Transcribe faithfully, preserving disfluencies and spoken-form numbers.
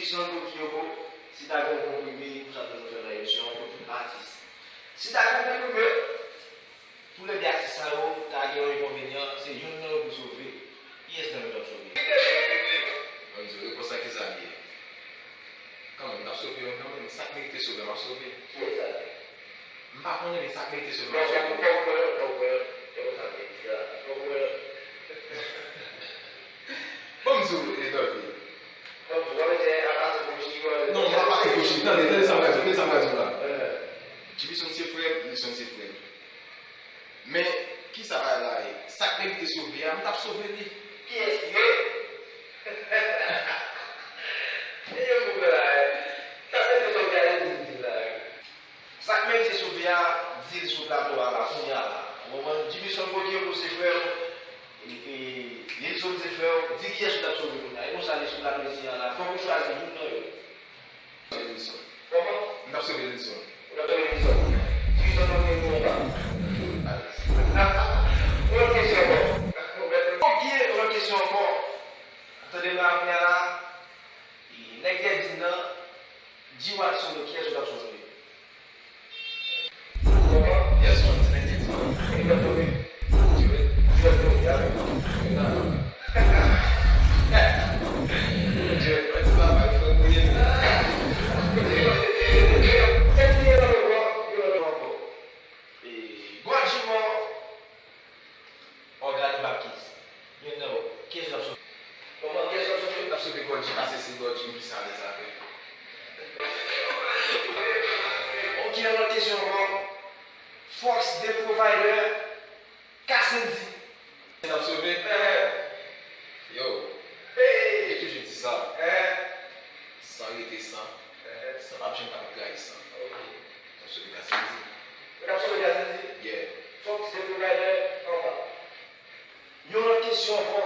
Sandro Kyoko, si ta gen yon konprime, pou sa toujou fè nan emisyon an, pou tout atis. Si ta gen yon konprime, toulède atis sa yo, ta gen yon enkonvenyan, se youn nan yo pou sove. Kiyès nan yo t ap sove? Ban m di w, repons la ki sa l ye. Kanmenm, m t ap sove youn kanmenm. Sa k merite sove, m ap sove. Kiyès sa? M pa konnen, men sa k merite sove, m ap sove. Ban m di w, Edovie. Non, m pa pase pou chiri. Tande, tande sa m pral di w, tande sa m pral di w la. Jimison se frè m, Wilson se frè m. Men, kisa bagay la ye? Sa k merite sove a, m t ap sove li. Kiyès li ye? Sa k merite sove a, di l sou plato a la, kounye a la. Ou konprann? Jimison Gokye pou se frè w, e, e, Nilson se frè w, di kiyès ou t ap sove kounye a. E konsa li sou plato isi a la, fòk ou chwazi youn nan yo. Nilson. Kòman? M t ap sove Nilson. Ou t ap sove Nilson? Jimison nan men nou anba. Yon lòt kesyon ankò. Ok, yon lòt kesyon ankò. Tande m la kounye a la. Nèg Gèdin nan, G Watson, kiyès ou t ap sove? Yes, man, ti nèg Gèdin nan. Ki t ap sove? G Watson, ya. Gòl Jimò, Ògàn Baptiste. Youn nan yo. Kiyès l ap sove? Kòman, kiyès l ap sove? L ap sove Gòl Jim, pase se Gòl Jim ki sa alèz avè l. Ok, yon lòt kesyon ankò. Fox the Provider, Kassendy. L ap sove? Yo. Yo toujou di sa. San rete san. San p ap janm ka trayi san. L ap sove Kassendy. L ap sove Kassendy? Yeah. Fox the Provider, anba. Yon lòt kesyon ankò.